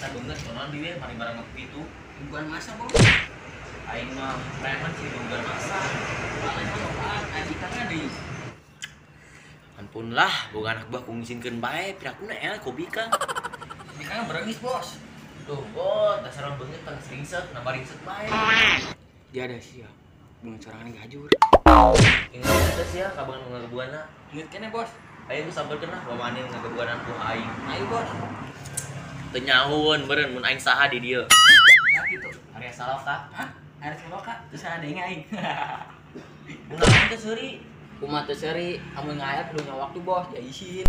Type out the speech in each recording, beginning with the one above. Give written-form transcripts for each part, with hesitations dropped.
Eta beungeut konon di we mari barang kitu. Bukan masa, Bos. Aing mah preman sih bukan masa. Malah ajikanna deui. Ampun lah, boga anak buah ku ngisinkeun bae, pirakuna el kobi kang. Bikang berengis, Bos. Tuh, bos, dasar orang beungeut tang seringsek, nambah ringsek bae. Dia ada sia. Beungeut sorangan gajur. Ini ada sia kabangan ngagebuana. Inget kene, Bos. Ayo ku sampeurkeun lah, wamane ngagebuanan buah aing. Ayo, Bos. Teu nyahueun meureun mun aing saha di dieu. Nah gitu. Area Saloka. Hah? Area Saloka? Terus ada yang aing. Kunaon teh seuri? Kumaha teh seuri? Amun ngayat kudu waktu, Bos, ya isin.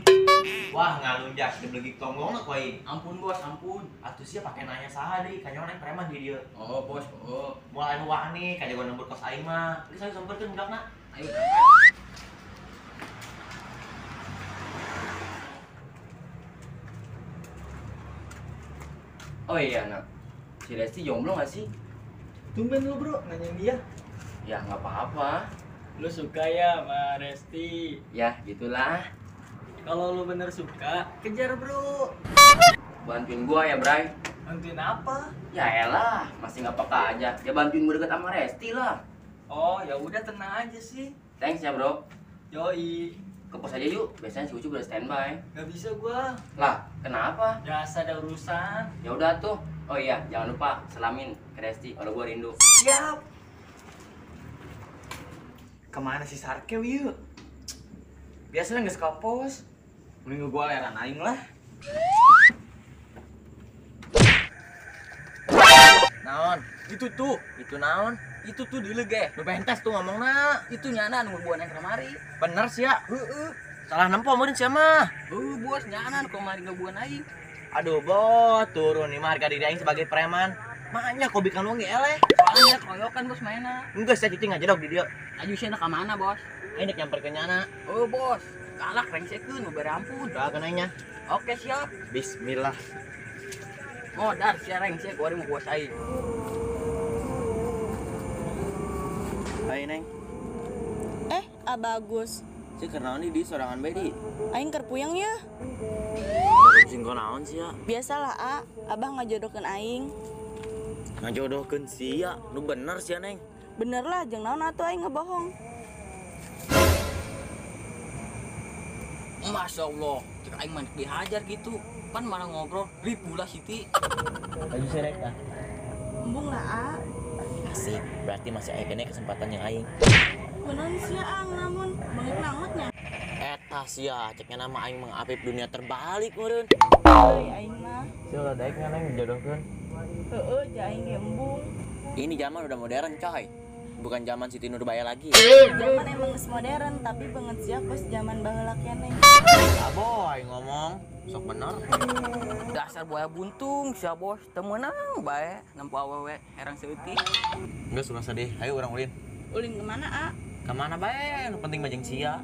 Wah, ngalunjak dibelegi tonggongna ku aing. Ampun, Bos, ampun. Atuh sia pake nanya saha deui, kanyawan aing preman di dieu. Oh, Bos, oh. Moal anu wani kajagoan lembur kos aing mah. Geus ayo sampeurkeun budakna. Ayo berangkat. Oh iya, nak. Si Resti jomblo gak sih? Tumben lu, bro, nanyain dia. Ya, nggak apa-apa. Lu suka ya sama Resti? Ya, gitulah. Kalau lu bener suka, kejar, bro. Bantuin gua ya, Bray. Bantuin apa? Ya elah, masih nggak peka aja. Ya bantuin gua deket sama Resti lah. Oh, ya udah tenang aja sih. Thanks ya, bro. Yoi. Ke pos aja yuk, biasanya si Ucu udah standby. Gak bisa gua. Lah, kenapa? Biasa ada urusan. Ya udah tuh. Oh iya, jangan lupa selamin ke Resti kalau gua rindu. Siap. Kemana si Sarkew yuk? Biasanya nggak suka pos. Mending gua leran aing lah. Naon? Itu tuh. Itu naon? Itu tuh di lege. Nu bentes tuh ngomongna. Itu nyana nu buan yang kemari. Bener sih ya. Heeh. Salah nempo meureun sia mah. Heuh, Bos, nyana nu kamari ngebuan aing. Aduh, Bos, turun nih mah harga diri aing sebagai preman. Makanya kobi kan wong ge eleh. Soalnya keroyokan, Bos, mainna. Enggak sia cicing aja dog di dieu. Aju sia ka mana, Bos? Aing dek nyamperkeun nyana. Oh, Bos. Kalak rengsekeun nu bere ampun. Doakeun aing nya. Oke, siap. Bismillah. Modar sia rengsek kuari mau bos aing. Hai, Neng. Bagus. Si keur naon di sorangan bae di? Aing keur puyeng ya. Sing naon sia? Biasalah, A. Abah ngajodohkeun aing. Ngajodohkeun sia? Nu bener sia, Neng. Bener lah, jeung naon atuh aing ngebohong. Masya Allah, cek aing mah dihajar gitu. Pan malah ngobrol, ribu lah Siti. Lagi serek ah. Embung lah, A. Asik, berarti masih aya keneh kesempatan yang aing. Kunaon sia, Ang, namun beungeut nangutnya. Eta sia, ceknya nama aing mah Apip dunia terbalik meureun. Euy, aing mah. Sia ulah daek nya Neng dijodohkeun. Heueuh, ja aing ge embung. Ini zaman udah modern, coy. Bukan zaman Siti Nurbaya lagi. Zaman emang geus modern, tapi beungeut sia kos zaman baheula keneh. Aboy ngomong, sok bener. Dasar buaya buntung sia, Bos. Teu meunang bae nempo awewe herang seutik. Geus ulah sedih, ayo urang ulin. Ulin kemana, A? Kemana bae, nu penting mah jeung sia.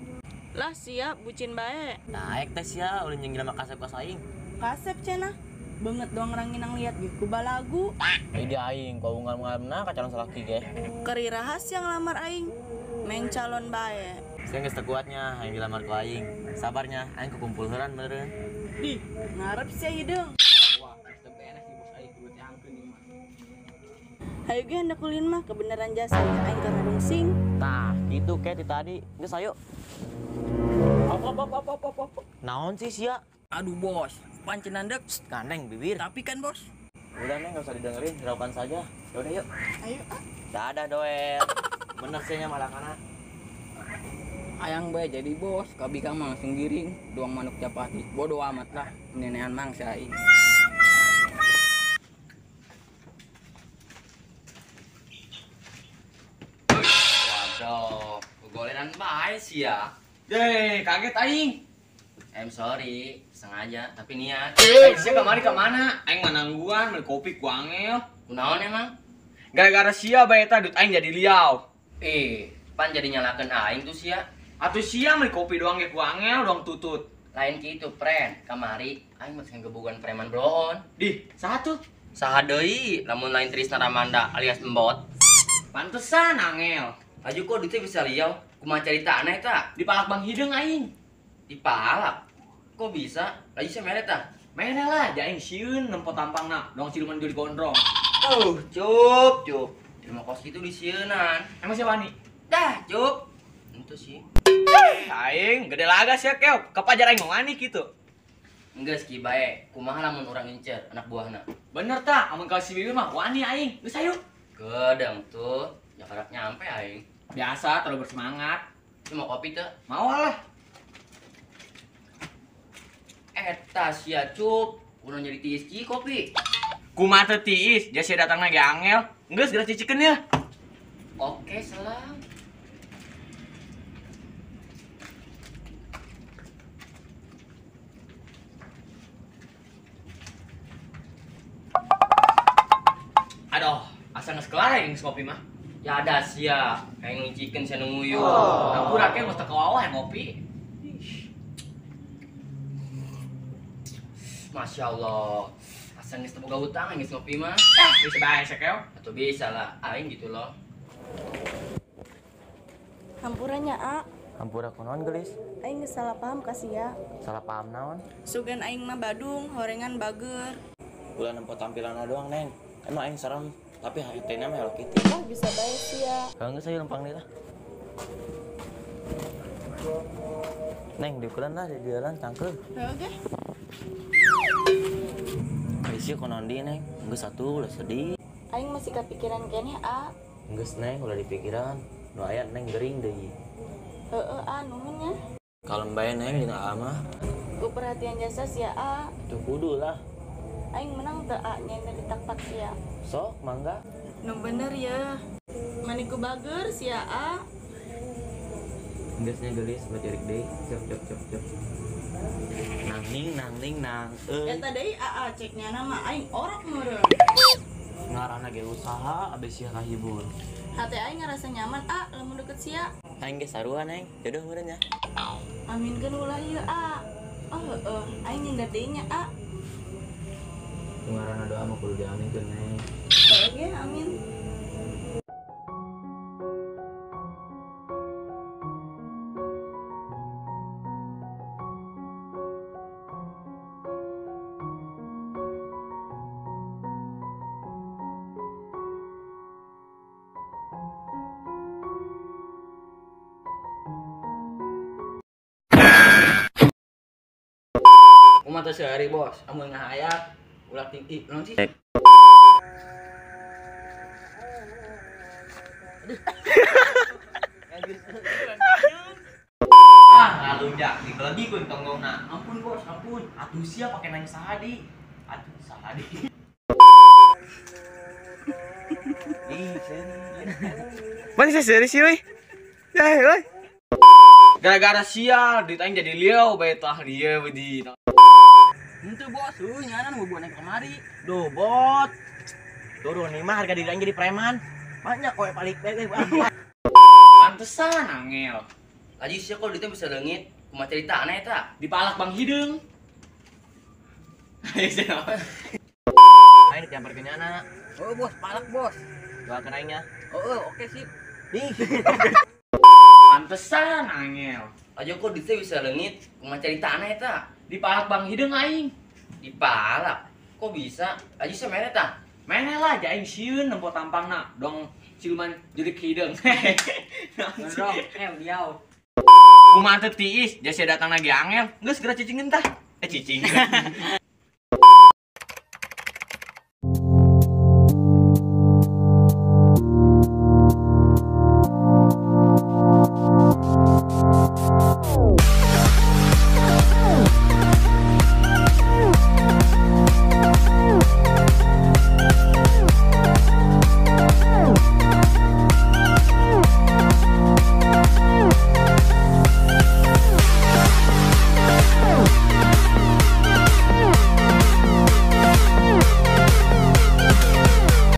Lah sia bucin bae. Daek teh sia ulin jeung jelema kasep kos aing. Kasep cenah. Beungeut doang ranginang liat ge ku balagu. Di aing kau unggal-unggalna ka calon salaki ge. Keur rahasia ngelamar aing. Main calon bae. Sia geus teu kuatnya aing dilamar ku aing. Sabarnya aing kukumpul heuran meureun. Di, ngarep sia hideung. Wah, geus teu beres sih Bos aing kudu teangkeun ieu mah. Hayu ge hendak ulin mah kebenaran jasa ya aing keur rungsing. Tah, gitu ke ti tadi. Geus ayo. Apa. Naon sih sia? Aduh, Bos, pancenan dek. Gandeng bibir. Tapi kan, Bos. Udah, Neng, enggak usah didengerin, hiraukan saja. Ya udah yuk. Ayo, ah. Dadah, Doel. Bener sih nya malah kana. Ayang bae jadi bos, kabikang mah langsung giring, doang manuk capati. Bodoh amat lah, nenean mangsa aing. Waduh, goleran bae sih ya. Deh, kaget aing. I'm sorry, sengaja tapi niat. Sia kemari kemana? Aing manangguan beli kopi ku angel. Kunaon emang? Gara-gara sia bae eta duit aing jadi liau. Pan jadi nyalakeun aing tuh sia. Atuh sia beli kopi doang ge ku angel doang tutut. Lain kitu, friend. Kamari aing mah ngegebogan preman bloon. Dih, saha tuh? Saha deui lamun lain Trisna Ramanda alias Embot. Pantesan angel. Aju kok duitnya bisa liau? Kumaha carita aneh ta? Dipalak Bang Hideung aing. Dipalak? Kok bisa? Lagi sia mere tah? Mana lah, jaing sieun nempo tampangna, dong siluman juli gondrong. Oh, cup, cup. Ilmu kos itu disieunan. Emang siapa nih? Dah, cup. Itu sih. Aing gede laga sih keo, kepajar aing mau wani gitu. Enggeus ki bae, kumaha lamun urang incer anak buahna. Bener tah, amun kalau si Bibi mah wani aing. Geus ayo. Gedang tuh, ya karak nyampe aing. Biasa terlalu bersemangat. Lu mau kopi teu? Mau lah. Eta sia cup, urang jadi tiis ki kopi. Kumaha teu tiis, dia sia datang lagi angel. Geus geura cicikeun ya. Oke, selam. Aduh, asa geus kelar aing geus ngopi mah. Ya ada sia, aing ngicikeun sia nu nguyuh. Ampura ke geus teu kawawa yang ngopi. Masya Allah, asa geus teu boga hutang aing geus ngopi mah. Eh, bisa bae sia keo. Atau bisa lah, aing gitu loh. Hampuranya A. Hampura kunaon geulis? Aing geus salah paham ka sia. Salah paham naon? Sugan aing mah badung, horengan bager. Ulah nempo tampilanna doang, Neng. Emang aing serem, tapi hatena mah Hello Kitty. Oh, bisa bae sia. Kalau geus ayo lempang deui lah. Neng, diukuran lah di jalan cangkeul. Heuh ge. Ai sia kunaon deui, Neng? Geus atuh ulah sedih. Aing masih kepikiran keneh, A. Geus Neng, ulah dipikiran. Nu aya Neng gering deui. Heueuh, A, nuhun nya. Kalem bae Neng dina A mah. Ku perhatian jasa sia, A. Tuh kudu lah. Aing menang teu A nyender ditak-tak sia. Sok, mangga. Nu bener ya. Maniku bager sia A. Geus nya geulis bajerik deui. Cep cep cep cep. Nang ning nang ning nang euy. Eta deui AA cek nyana mah aing orok meureun. Ngaranna ge usaha abis sia kahibur. Hate aing ngarasa nyaman A lamun deket sia. Aing ge sarua Neng, jodoh meureun nya. Aminkeun ulah ieu A. Oh heueuh, aing nyender deui nya A. Ngaranna doa mah kudu diaminkeun Neng. Heueuh ge amin. Kumaha teh sehari bos, amun ngahayak ulah tinggi, naon sih? Ah, ngalunjak dikelegi ku tonggongna. Ampun bos, ampun. Atuh sia pake nanya sahadi. Atuh sahadi. Ih, seuri. Mana sih seuri sih, euy? Ya, euy. Gara-gara sia, duit aing jadi lieu bae tah dia bedi. Henteu bos, heuh nyanan hubungan yang kemari. Duh, bot. Turun nih mah harga diri aing jadi preman. Banyak kowe balik bae. Pantesan angel. Laju sia kok duitnya bisa leungit, kumaha caritana eta? Dipalak Bang Hideung. Ayo sia. Aing dicampurkeun nyana. Oh bos, palak bos. Doakeun aing nya. Oh, oke sip. Ih. Pantesan angel. Laju kok duitnya bisa leungit, kumaha caritana eta? Dipalak Bang Hideung aing. Dipalak? Kok bisa? Laju sia mere tah? Mana lah jaing sieun nempo tampangna dong siluman jurik hideung. Gondrong, diau. Kumaha teu tiis, dia sia datang lagi angel. Geus geura cicingkeun tah. Eh cicing.